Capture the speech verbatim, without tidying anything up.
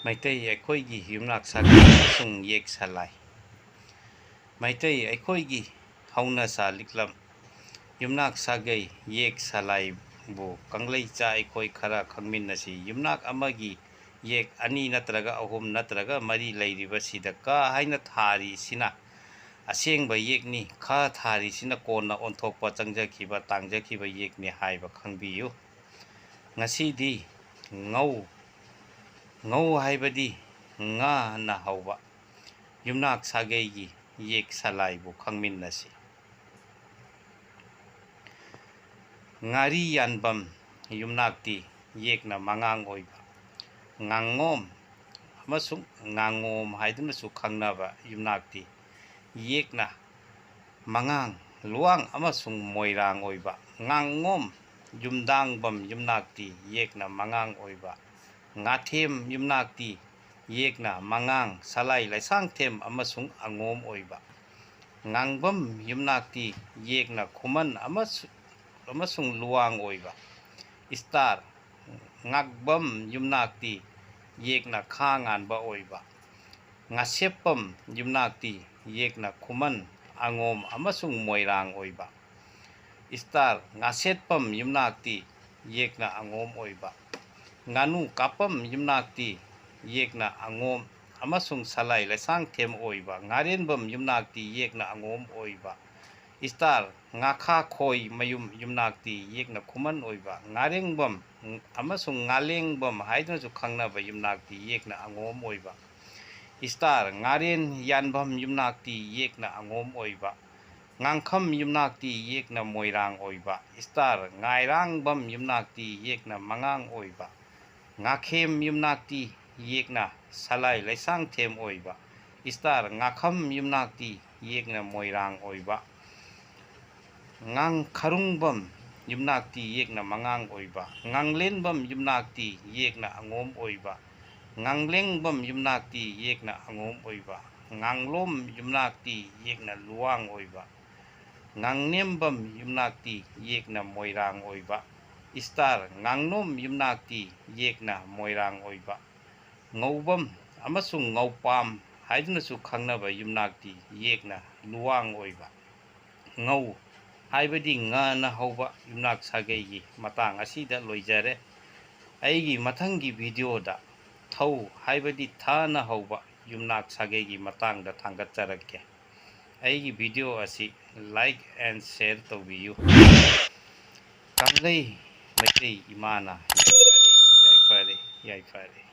ꯃꯩꯇꯩ ꯑꯩꯈꯣꯏꯒꯤ ꯌꯨꯝꯅꯥꯛ ꯁꯥꯒꯩ ꯑꯃꯁꯨꯡ ꯌꯦꯛ ꯁꯂꯥꯏ꯫ ꯃꯩꯇꯩ ꯑꯩꯈꯣꯏꯒꯤ ꯍꯧꯅꯁꯥ ꯂꯤꯛꯂꯝ ꯌꯨꯝꯅꯥꯛ ꯁꯥꯒꯩ ꯌꯦꯛ ꯁꯂꯥꯏꯕꯨ ꯀꯪꯂꯩꯆꯥ ꯑꯩꯈꯣꯏ ꯈꯔ ꯈꯪꯃꯤꯟꯅꯁꯤ꯫ ꯌꯨꯝꯅꯥꯛ ꯑꯃꯒꯤ ꯌꯦꯛ ꯑꯅꯤ ꯅꯠꯇ꯭ꯔꯒ ꯑꯍꯨꯝ ꯅꯠꯇ꯭ꯔꯒ ꯃꯔꯤ ꯂꯩꯔꯤꯕꯁꯤꯗ ꯀ ꯍꯥꯏꯅ ꯊꯥꯔꯤꯁꯤꯅ ꯑꯁꯦꯡꯕ ꯌꯦꯛꯅꯤ, ꯈ ꯊꯥꯔꯤꯁꯤꯅ ꯀꯣꯟꯅ ꯑꯣꯟꯊꯣꯛꯄ ꯆꯪꯖꯈꯤꯕ, ꯇꯥꯡꯖꯈꯤꯕ ꯌꯦꯛꯅꯤ ꯍꯥꯏꯕ ꯈꯪꯕꯤꯌꯨ꯫ ꯉꯁꯤꯗꯤ ꯉꯧ, ꯉꯧ ꯍꯥꯏꯕꯗꯤ ꯉꯅ ꯍꯧꯕ ꯌꯨꯝꯅꯥꯛ ꯁꯥꯒꯩꯒꯤ ꯌꯦꯛ ꯁꯂꯥꯏꯕꯨ ꯈꯪꯃꯤꯟꯅꯁꯤ꯫ ꯉꯥꯔꯤ ꯌꯥꯟꯕꯝ ꯌꯨꯝꯅꯥꯛꯇꯤ ꯌꯦꯛꯅ ꯃꯉꯥꯡ ꯑꯣꯏꯕ꯫ ꯉꯥꯉꯣꯝ ꯑꯃꯁꯨꯡ ꯉꯥꯉꯣꯝ ꯍꯥꯏꯗꯨꯅꯁꯨ ꯈꯪꯅꯕ ꯌꯨꯝꯅꯥꯛꯇꯤ ꯌꯦꯛꯅ ꯃꯉꯥꯡ, ꯂꯨꯋꯥꯡ ꯑꯃꯁꯨꯡ ꯃꯣꯏꯔꯥꯡ ꯑꯣꯏꯕ꯫ ꯉꯥꯉꯣꯝ ꯌꯨꯝꯗꯥꯡꯕꯝ ꯌꯨꯝꯅꯥꯛꯇꯤ ꯌꯦꯛꯅ ꯃꯉꯥꯡ ꯑꯣꯏꯕ꯫ ꯉꯥꯊꯦꯝ ꯌꯨꯝꯅꯥꯛꯇꯤ ꯌꯦꯛꯅ ꯃꯉꯥꯡ, ꯁꯂꯥꯏ, ꯂꯩꯁꯥꯡꯊꯦꯝ ꯑꯃꯁꯨꯡ ꯑꯉꯣꯝ ꯑꯣꯏꯕ꯫ ꯉꯥꯡꯕꯝ ꯌꯨꯝꯅꯥꯛꯇꯤ ꯌꯦꯛꯅ ꯈꯨꯃꯟ ꯑꯃꯁꯨ-, ꯑꯃꯁꯨꯡ ꯂꯨꯋꯥꯡ ꯑꯣꯏꯕ꯫ ꯏꯁꯇꯥꯔ ꯉꯥꯛꯕꯝ ꯌꯨꯝꯅꯥꯛꯇꯤ ꯌꯦꯛꯅ ꯈꯥ ꯉꯥꯟꯕ ꯑꯣꯏꯕ꯫ ꯉꯥꯁꯦꯞꯄꯝ ꯌꯨꯝꯅꯥꯛꯇꯤ ꯌꯦꯛꯅ ꯈꯨꯃꯟ, ꯑꯉꯣꯝ ꯑꯃꯁꯨꯡ ꯃꯣꯏꯔꯥꯡ ꯑꯣꯏꯕ꯫ ꯏꯁꯇꯥꯔ ꯉꯥꯁꯦꯠꯄꯝ ꯌꯨꯝꯅꯥꯛꯇꯤ ꯌꯦꯛꯅ ꯑꯉꯣꯝ ꯑꯣꯏꯕ꯫ ꯉꯥꯅꯨ ꯀꯥꯞꯄꯝ ꯌꯨꯝꯅꯥꯛꯇꯤ ꯌꯦꯛꯅ ꯑꯉꯣꯝ ꯑꯃꯁꯨꯡ ꯁꯂꯥꯏ ꯂꯩꯁꯥꯡꯊꯦꯝ ꯑꯣꯏꯕ꯫ ꯉꯥꯔꯦꯟꯕꯝ ꯌꯨꯝꯅꯥꯛꯇꯤ ꯌꯦꯛꯅ ꯑꯉꯣꯝ ꯑꯣꯏꯕ꯫ ꯏꯁꯇꯥꯔ ꯉꯥꯈꯥ ꯈꯣꯏ ꯃꯌꯨꯝ ꯌꯨꯝꯅꯥꯛꯇꯤ ꯌꯦꯛꯅ ꯈꯨꯃꯟ ꯑꯣꯏꯕ꯫ ꯉꯥꯔꯦꯡꯕꯝ ꯑꯃꯁꯨꯡ ꯉꯥꯂꯦꯡꯕꯝ ꯍꯥꯏꯗꯨꯅꯁꯨ ꯈꯪꯅꯕ ꯌꯨꯝꯅꯥꯛꯇꯤ ꯌꯦꯛꯅ ꯑꯉꯣꯝ ꯑꯣꯏꯕ꯫ ꯏꯁꯇꯥꯔ ꯉꯥꯔꯦꯟ ꯌꯥꯟꯕꯝ ꯌꯨꯝꯅꯥꯛꯇꯤ ꯌꯦꯛꯅ ꯑꯉꯣꯝ ꯑꯣꯏꯕ꯫ ꯉꯥꯡꯈꯝ ꯌꯨꯝꯅꯥꯛꯇꯤ ꯌꯦꯛꯅ ꯃꯣꯏꯔꯥꯡ ꯑꯣꯏꯕ꯫ ꯏꯁꯇꯥꯔ ꯉꯥꯏꯔꯥꯡꯕꯝ ꯌꯨꯝꯅꯥꯛꯇꯤ ꯌꯦꯛꯅ ꯃꯉꯥꯡ ꯑꯣꯏꯕ꯫ ꯉꯥꯈꯦꯝ ꯌꯨꯝꯅꯥꯛꯇꯤ ꯌꯦꯛꯅ ꯁꯂꯥꯏ ꯂꯩꯁꯥꯡꯊꯦꯝ ꯑꯣꯏꯕ꯫ ꯏꯁꯇꯥꯔ ꯉꯥꯈꯝ ꯌꯨꯝꯅꯥꯛꯇꯤ ꯌꯦꯛꯅ ꯃꯣꯏꯔꯥꯡ ꯑꯣꯏꯕ꯫ ꯉꯥꯡꯈꯔꯨꯡꯕꯝ ꯌꯨꯝꯅꯥꯛꯇꯤ ꯌꯦꯛꯅ ꯃꯉꯥꯡ ꯑꯣꯏꯕ꯫ ꯉꯥꯡꯂꯦꯟꯕꯝ ꯌꯨꯝꯅꯥꯛꯇꯤ ꯌꯦꯛꯅ ꯑꯉꯣꯝ ꯑꯣꯏꯕ꯫ ꯉꯥꯡꯂꯦꯡꯕꯝ ꯌꯨꯝꯅꯥꯛꯇꯤ ꯌꯦꯛꯅ ꯑꯉꯣꯝ ꯑꯣꯏꯕ꯫ ꯉꯥꯡꯂꯣꯝ ꯌꯨꯝꯅꯥꯛꯇꯤ ꯌꯦꯛꯅ ꯂꯨꯋꯥꯡ ꯑꯣꯏꯕ꯫ ꯉꯥꯡꯅꯦꯝꯕꯝ ꯌꯨꯝꯅꯥꯛꯇꯤ ꯌꯦꯛꯅ ꯃꯣꯏꯔꯥꯡ ꯑꯣꯏꯕ꯫ ꯏꯁꯇꯥꯔ ꯉꯥꯡꯅꯣꯝ ꯌꯨꯝꯅꯥꯛꯇꯤ ꯌꯦꯛꯅ ꯃꯣꯏꯔꯥꯡ ꯑꯣꯏꯕ꯫ ꯉꯧꯕꯝ ꯑꯃꯁꯨꯡ ꯉꯧꯄꯥꯝ ꯍꯥꯏꯗꯨꯅꯁꯨ ꯈꯪꯅꯕ ꯌꯨꯝꯅꯥꯛꯇꯤ ꯌꯦꯛꯅ ꯂꯨꯋꯥꯡ ꯑꯣꯏꯕ꯫ ꯉꯧ ꯍꯥꯏꯕꯗꯤ ꯉꯅ ꯍꯧꯕ ꯌꯨꯝꯅꯥꯛ ꯁꯥꯒꯩꯒꯤ ꯃꯇꯥꯡ ꯑꯁꯤꯗ ꯂꯣꯏꯖꯔꯦ꯫ ꯑꯩꯒꯤ ꯃꯊꯪꯒꯤ ꯚꯤꯗꯤꯑꯣꯗ ꯊꯧ ꯍꯥꯏꯕꯗꯤ ꯊꯅ ꯍꯧꯕ ꯌꯨꯝꯅꯥꯛ ꯁꯥꯒꯩꯒꯤ ꯃꯇꯥꯡꯗ ꯊꯥꯡꯒꯠꯆꯔꯛꯀꯦ꯫ ꯑꯩꯒꯤ ꯚꯤꯗꯤꯑꯣ ꯑꯁꯤ like and share ꯇꯧꯕꯤꯌꯨ꯫ ꯀꯪꯂꯩ ꯃꯩꯇꯩ ꯏꯃꯥꯅ ꯌꯥꯏꯐꯔꯦ, ꯌꯥꯏꯐꯔꯦ, ꯌꯥꯏꯐꯔꯦ꯫